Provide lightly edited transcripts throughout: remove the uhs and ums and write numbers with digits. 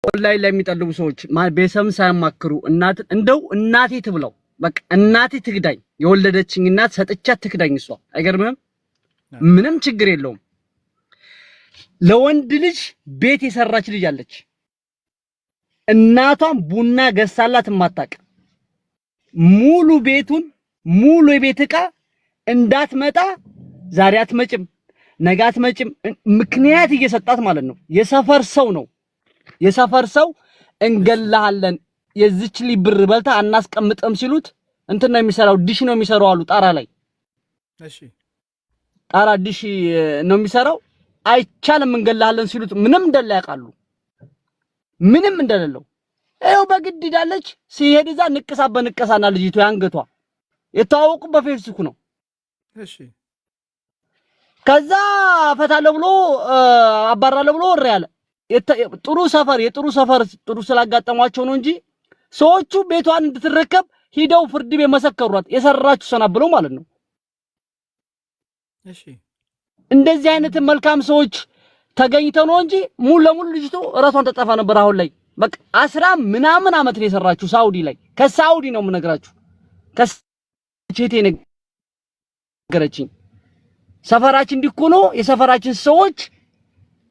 ኦንላይን ላይ የሚጠልቡ ሰዎች ቤተሰብን ሳያማክሩ እናት እንደው እናቴ ትብለው፣ በቃ እናቴ ትክዳኝ፣ የወለደችኝ እናት ሰጥቻት ትክዳኝ። እሷ አይገርምህም? ምንም ችግር የለውም። ለወንድ ልጅ ቤት የሰራች ልጅ አለች። እናቷን ቡና ገዝታላት የማታውቅ፣ ሙሉ ቤቱን ሙሉ የቤት ዕቃ እንዳትመጣ፣ ዛሬ አትመጭም፣ ነገ አትመጭም ምክንያት እየሰጣት ማለት ነው። የሰፈር ሰው ነው፣ የሰፈር ሰው እንገላሃለን፣ የዚች ልጅ ብር በልታ አናስቀምጥም ሲሉት እንትን ነው የሚሰራው፣ ዲሽ ነው የሚሰራው አሉ። ጣራ ላይ ጣራ ዲሽ ነው የሚሰራው። አይቻልም እንገላሃለን ሲሉት ምንም እንደሌለ ያውቃሉ። ምንም እንደሌለው ይኸው በግድ ሄዳለች። ሲሄድ እዛ ንቅሳ በንቀሳና ልጅቱ ያንገቷ የተዋወቁ በፌስቡክ ነው። ከዛ ፈታለሁ ብሎ አባራለሁ ብሎ ወሬ ያለ ጥሩ ሰፈር የጥሩ ሰፈር ጥሩ ስላጋጠሟቸው ነው እንጂ ሰዎቹ ቤቷን እንድትረከብ ሂደው ፍርድ ቤት መሰከሯት። የሰራችሁ ሰና ብለው ማለት ነው። እንደዚህ አይነት መልካም ሰዎች ተገኝተው ነው እንጂ ሙሉ ለሙሉ ልጅቱ እራሷን ተጠፋ ነበር። አሁን ላይ በቃ 10 ምናምን አመት ነው የሰራችሁ ሳውዲ ላይ። ከሳውዲ ነው የምነግራችሁ። ከቼቴ ነገረችኝ። ሰፈራችን እንዲኮኖ የሰፈራችን ሰዎች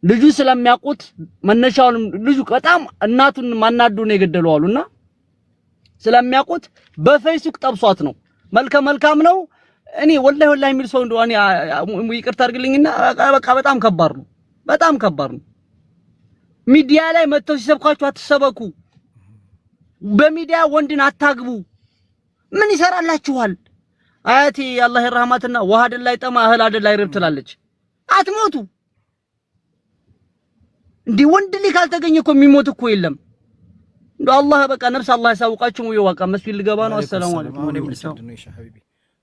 ልጁ ስለሚያውቁት መነሻውን ልጁ በጣም እናቱን ማናዱ ነው የገደለው አሉና ስለሚያውቁት በፌስቡክ ጠብሷት ነው። መልከ መልካም ነው። እኔ ወላሂ ወላሂ የሚል ሰው እንደው እኔ ይቅርታ አድርግልኝና በቃ በጣም ከባድ ነው። በጣም ከባድ ነው። ሚዲያ ላይ መጥተው ሲሰብኳችሁ አትሰበኩ። በሚዲያ ወንድን አታግቡ። ምን ይሰራላችኋል? አያቴ አላህ ይርሐማትና ውሃ አይደል አይጠማ እህል አይደል አይርብ ትላለች። አትሞቱ እንዲህ ወንድ ልጅ ካልተገኘ እኮ የሚሞት እኮ የለም። እንደው አላህ በቃ ነፍስ አላህ ያሳውቃችሁ። ይዋቃ መስጊድ ልገባ ነው። አሰላሙ አለይኩም።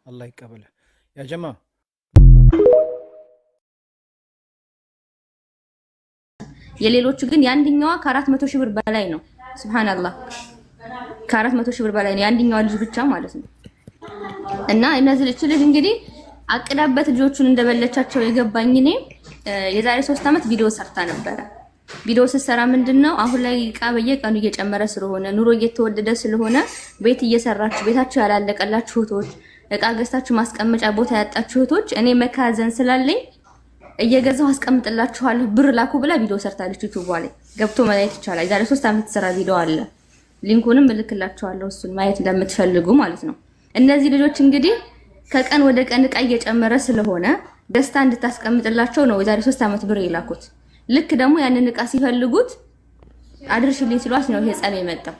አላህ ይቀበልህ ያ ጀማ። የሌሎቹ ግን የአንደኛዋ ከ400 ሺህ ብር በላይ ነው። ሱብሃንአላህ፣ ከ400 ሺህ ብር በላይ ነው የአንደኛዋ ልጅ ብቻ ማለት ነው። እና እነዚህ ልጅ እንግዲህ አቅዳበት ልጆቹን እንደበለቻቸው የገባኝ እኔ የዛሬ 3 ዓመት ቪዲዮ ሰርታ ነበረ። ቪዲዮ ስትሰራ ምንድነው አሁን ላይ እቃ በየቀኑ እየጨመረ ስለሆነ፣ ኑሮ እየተወደደ ስለሆነ፣ ቤት እየሰራችሁ ቤታችሁ ያላለቀላችሁ እህቶች፣ እቃ ገዝታችሁ ማስቀመጫ ቦታ ያጣችሁ እህቶች፣ እኔ መካዘን ስላለኝ እየገዛሁ አስቀምጥላችኋለሁ ብር ላኩ ብላ ቪዲዮ ሰርታለች። ዩቲዩብ ላይ ገብቶ ማየት ይቻላል። የዛሬ 3 ዓመት የተሰራ ቪዲዮ አለ። link ኡንም እልክላችኋለሁ እሱን ማየት ለምትፈልጉ ማለት ነው። እነዚህ ልጆች እንግዲህ ከቀን ወደ ቀን እቃ እየጨመረ ስለሆነ ገዝታ እንድታስቀምጥላቸው ነው የዛሬ 3 ዓመት ብር የላኩት። ልክ ደግሞ ያንን እቃ ሲፈልጉት አድርሽልኝ ሲሏት ነው ይሄ ጸብ የመጣው።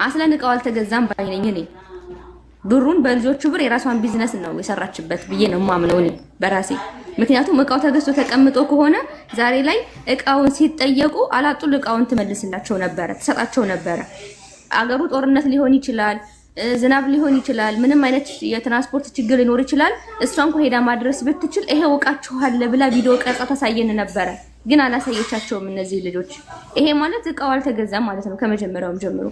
አስለን እቃው አልተገዛም ባይ ነኝ እኔ። ብሩን በልጆቹ ብር የራሷን ቢዝነስ ነው የሰራችበት ብዬ ነው የማምነው እኔ በራሴ። ምክንያቱም እቃው ተገዝቶ ተቀምጦ ከሆነ ዛሬ ላይ እቃውን ሲጠየቁ አላጡል እቃውን ትመልስላቸው ነበረ፣ ትሰጣቸው ነበረ። አገሩ ጦርነት ሊሆን ይችላል፣ ዝናብ ሊሆን ይችላል፣ ምንም አይነት የትራንስፖርት ችግር ሊኖር ይችላል። እሷ እንኳን ሄዳ ማድረስ ብትችል ይሄው እቃችኋል ብላ ቪዲዮ ቀርጻ ታሳየን ነበረ። ግን አላሳየቻቸውም እነዚህ ልጆች። ይሄ ማለት እቃው አልተገዛም ማለት ነው ከመጀመሪያውም ጀምሮ።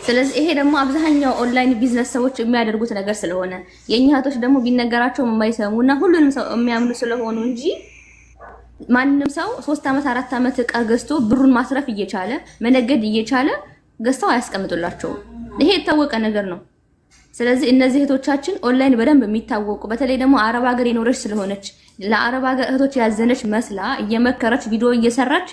ስለዚህ ይሄ ደግሞ አብዛኛው online business ሰዎች የሚያደርጉት ነገር ስለሆነ የኛ እህቶች ደግሞ ቢነገራቸው የማይሰሙና ሁሉንም ሰው የሚያምኑ ስለሆኑ እንጂ ማንም ሰው 3 ዓመት 4 ዓመት እቃ ገዝቶ ብሩን ማስረፍ እየቻለ፣ መነገድ እየቻለ ገዝተው አያስቀምጡላቸውም። ይሄ የታወቀ ነገር ነው። ስለዚህ እነዚህ እህቶቻችን ኦንላይን በደንብ የሚታወቁ፣ በተለይ ደግሞ አረብ ሀገር የኖረች ስለሆነች ለአረብ ሀገር እህቶች ያዘነች መስላ እየመከረች ቪዲዮ እየሰራች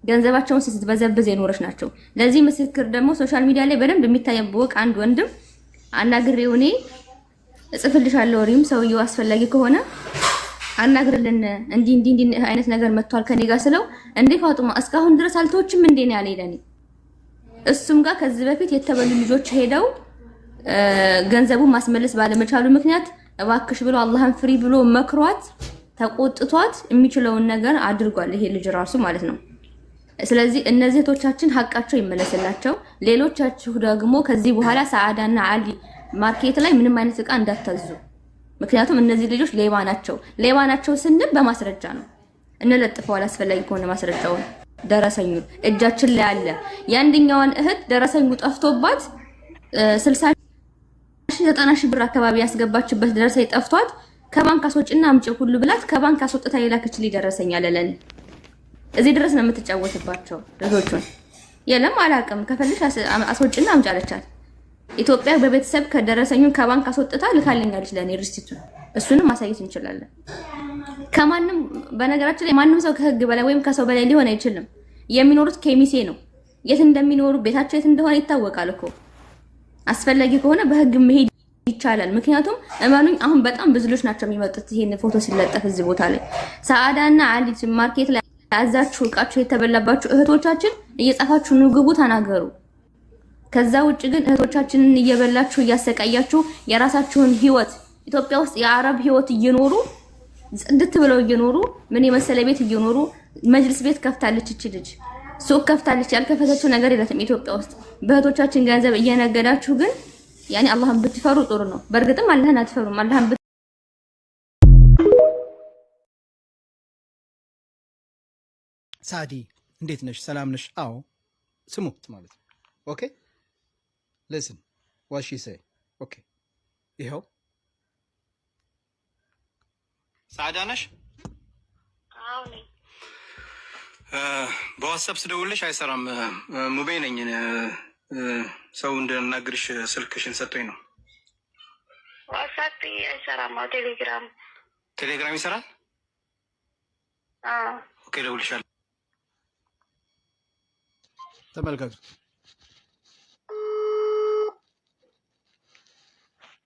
ገንዘባቸውን ስትበዘብዝ የኖረች ናቸው። ለዚህ ምስክር ደግሞ social media ላይ በደንብ የሚታወቅ አንድ ወንድም አናግሬው እኔ እጽፍልሻለሁ፣ ሪም ሰውየው አስፈላጊ ከሆነ አናግርልን፣ እንዲህ እንዲህ እንዲህ አይነት ነገር መጥቷል ከኔ ጋር ስለው፣ እንዴ ፋጡማ እስካሁን ድረስ አልተወችም እንዴ ነው ያለኝ ለኔ። እሱም ጋር ከዚህ በፊት የተበሉ ልጆች ሄደው ገንዘቡን ማስመለስ ባለመቻሉ ምክንያት እባክሽ ብሎ አላህን ፍሪ ብሎ መክሯት ተቆጥቷት የሚችለውን ነገር አድርጓል ይሄ ልጅ ራሱ ማለት ነው። ስለዚህ እነዚህ እህቶቻችን ሀቃቸው ይመለስላቸው። ሌሎቻችሁ ደግሞ ከዚህ በኋላ ሰዓዳና አሊ ማርኬት ላይ ምንም አይነት እቃ እንዳታዙ። ምክንያቱም እነዚህ ልጆች ሌባ ናቸው። ሌባ ናቸው ስንል በማስረጃ ነው፣ እንለጥፈዋል። አስፈላጊ ከሆነ ማስረጃውን ደረሰኙን እጃችን ላይ አለ። የአንደኛዋን እህት ደረሰኙ ጠፍቶባት 60 ሺህ 90 ሺህ ብር አካባቢ ያስገባችበት ደረሰኝ ጠፍቷት ከባንክ አስወጭና አምጪ ሁሉ ብላት ከባንክ አስወጥታ የላከችልኝ ደረሰኝ አለ ለኔ። እዚህ ድረስ ነው የምትጫወትባቸው ልጆቹን። የለም አላውቅም፣ ከፈልሽ አስወጭና አምጪ አለቻት። ኢትዮጵያ በቤተሰብ ከደረሰኙን ከባንክ አስወጥታ ልካልኛለች ለእኔ receipt ኡን። እሱንም ማሳየት እንችላለን። ከማንም በነገራችን ላይ ማንም ሰው ከህግ በላይ ወይም ከሰው በላይ ሊሆን አይችልም። የሚኖሩት ኬሚሴ ነው። የት እንደሚኖሩ ቤታቸው የት እንደሆነ ይታወቃል እኮ። አስፈላጊ ከሆነ በህግ መሄድ ይቻላል። ምክንያቱም እመኑኝ አሁን በጣም ብዙ ልጆች ናቸው የሚመጡት ይሄን ፎቶ ሲለጠፍ እዚህ ቦታ ላይ ሰዓዳና አሊት ማርኬት ላይ አዛችሁ እቃችሁ የተበላባችሁ እህቶቻችን እየጻፋችሁ ኑ ግቡ፣ ተናገሩ። ከዛ ውጭ ግን እህቶቻችንን እየበላችሁ እያሰቃያችሁ የራሳችሁን ህይወት ኢትዮጵያ ውስጥ የአረብ ህይወት እየኖሩ ጽድት ብለው እየኖሩ ምን የመሰለ ቤት እየኖሩ መጅልስ ቤት ከፍታለች እች ልጅ፣ ሱቅ ከፍታለች። ያልከፈተችው ነገር የላትም ኢትዮጵያ ውስጥ። በእህቶቻችን ገንዘብ እየነገዳችሁ ግን ያኔ አላህን ብትፈሩ ጥሩ ነው። በእርግጥም አላህን አትፈሩም። አላህን ሳዲ እንዴት ነሽ? ሰላም ነሽ? አዎ ስሙት ማለት ነው። Okay, listen what she say. Okay፣ ይኸው። ሳዳ ነሽ? አዎ ነኝ። በዋትሳፕ ስደውልሽ አይሰራም። ሙቤ ነኝ። ሰው እንድናግርሽ ስልክሽን ሰጥቶኝ ነው። ዋትሳፕ አይሰራም። አዎ ቴሌግራም። ቴሌግራም ይሰራል። አዎ። Okay፣ እደውልልሻለሁ። ተመልከቱ።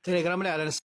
ቴሌግራም ላይ አላነሳም።